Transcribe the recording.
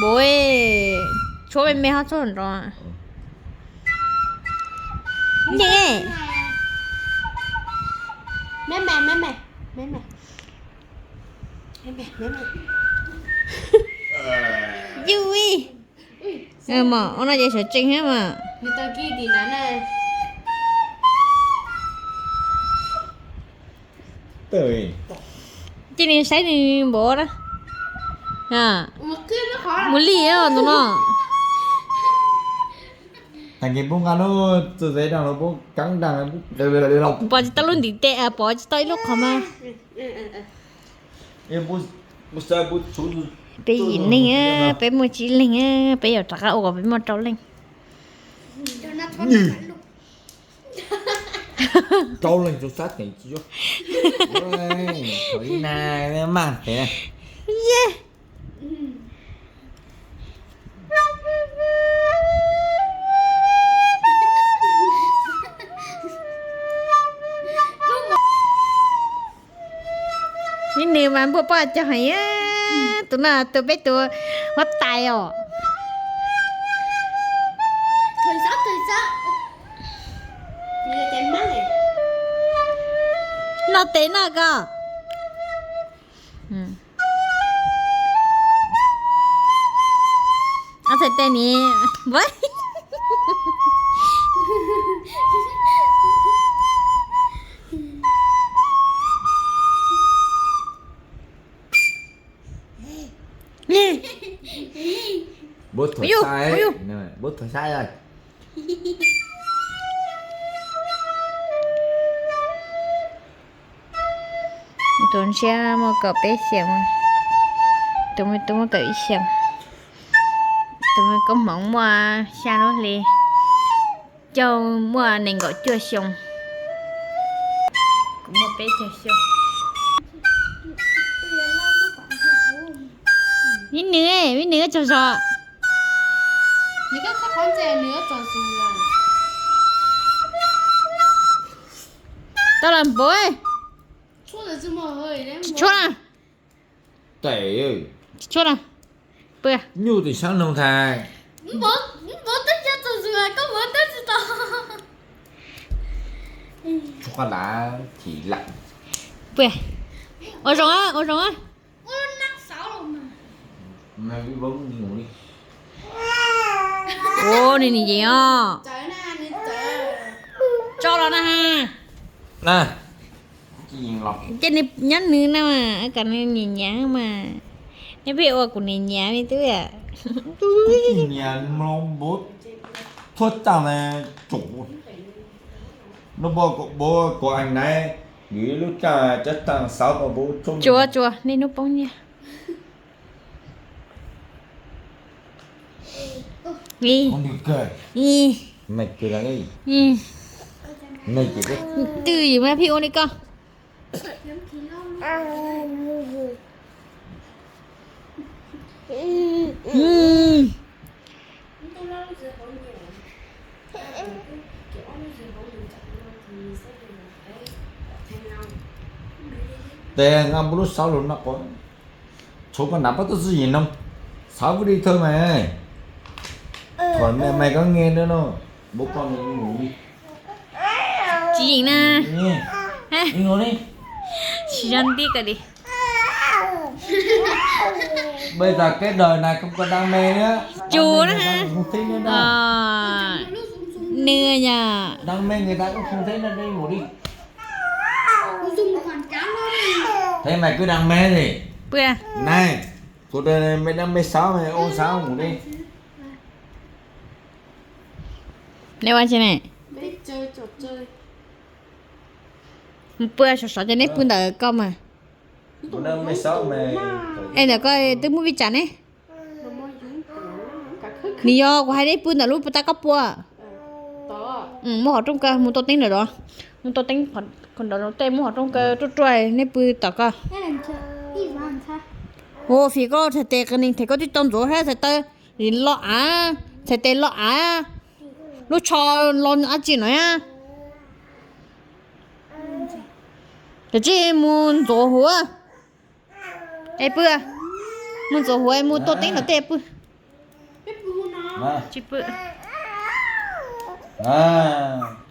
Puv, tshuab me me ho txog nrov. Nce. Yus, ua no ces sawv tsees thiab mas. Cia li saib nws npaum na. Mus li tus no. Pom tsis tau lub ntiv tes, pom tsis tau ib lub qhov mas. Peb yim neeg, peb muaj tsib leeg, peb yuav rov qab ua kom peb muaj rau leej. Rau leej tsis sab teem tsis yuav. Maj pem. Ib nws mas npuaj poj cog heev, tus no tus peb tus huab tais os. Noj tes noj ko. Ob txhais tes ni. Bub thuam sab, bub thuam sab. Tus ntshiab muaj kaum peb xyoos, tus me tub muaj kaum ib xyoos, tus me koob hmoov muaj xya lub hli, Caug muaj nees nkaum cuaj xyoo, kuv muaj peb caug xyoo. Vib Nws, Vib Nws tsaug zog. Tau los npawg. Tsis tshuab na. Tsis tshuab na. Pw. Nyuj tim sab noog thais. Pw. Ua zoo, ua zoo. Ua, nws nim yees os. Tso los na. Ces nws nyob nws no mas kom nws nyiam nyiam mas. Neb pheej ua kuv nyiam nyiam li twb. Nyiam mloog npawg thuab tag mas tsum. Nub npawg kom npawg kom eeg naiv, yus ib lub tag cov tag xauv kom npawg tso. Tsuav tsuav, niaj hnub poob nyiaj. Twb yus mas pheej ua li koj. Tes nqa npawg lub xauv lug no qhov, tshuav koj nram pob tw xwb yim noog, xauv pub li thawj mas. Thov me me koj nge no, npawg koj mus li. Tsis yeem na. Tsis zoo nti kawg li. Bây giờ cái đời này không có đam mê nữa. Tsuav na. Đam mê người ta cũng không thích nữa, đi ngủ đi. Thế mày cứ đam mê đi. Pw. Này, cuộc đời này mày đam mê sáo, mày ôm sáo ngủ đi. Neb ua tsi ne? Mus pw sov sov ces neb pw ntawm ko mas. Es ntawm ko twb muaj vij tsam ne. Nws yog kuv hais neb pw ntawm lub pw tab koj pua. Muab qhov rooj kaw mus tau teeb ntawm, mus tau teeb qhov ntawd tej muab qhov rooj kaw ruaj ruaj neb pw tom ko. Ua fiv koj txhais tes qis nees them koj twb tau ntxuav thiab txhais taw lo av, txhais tes lo av, lub tsho lo dab tsi no. Kav tsij mus ntxuav huv. Es pw, mus ntxuav huv mus tau teeb ntawm tej pw. Tsis pw. Nab,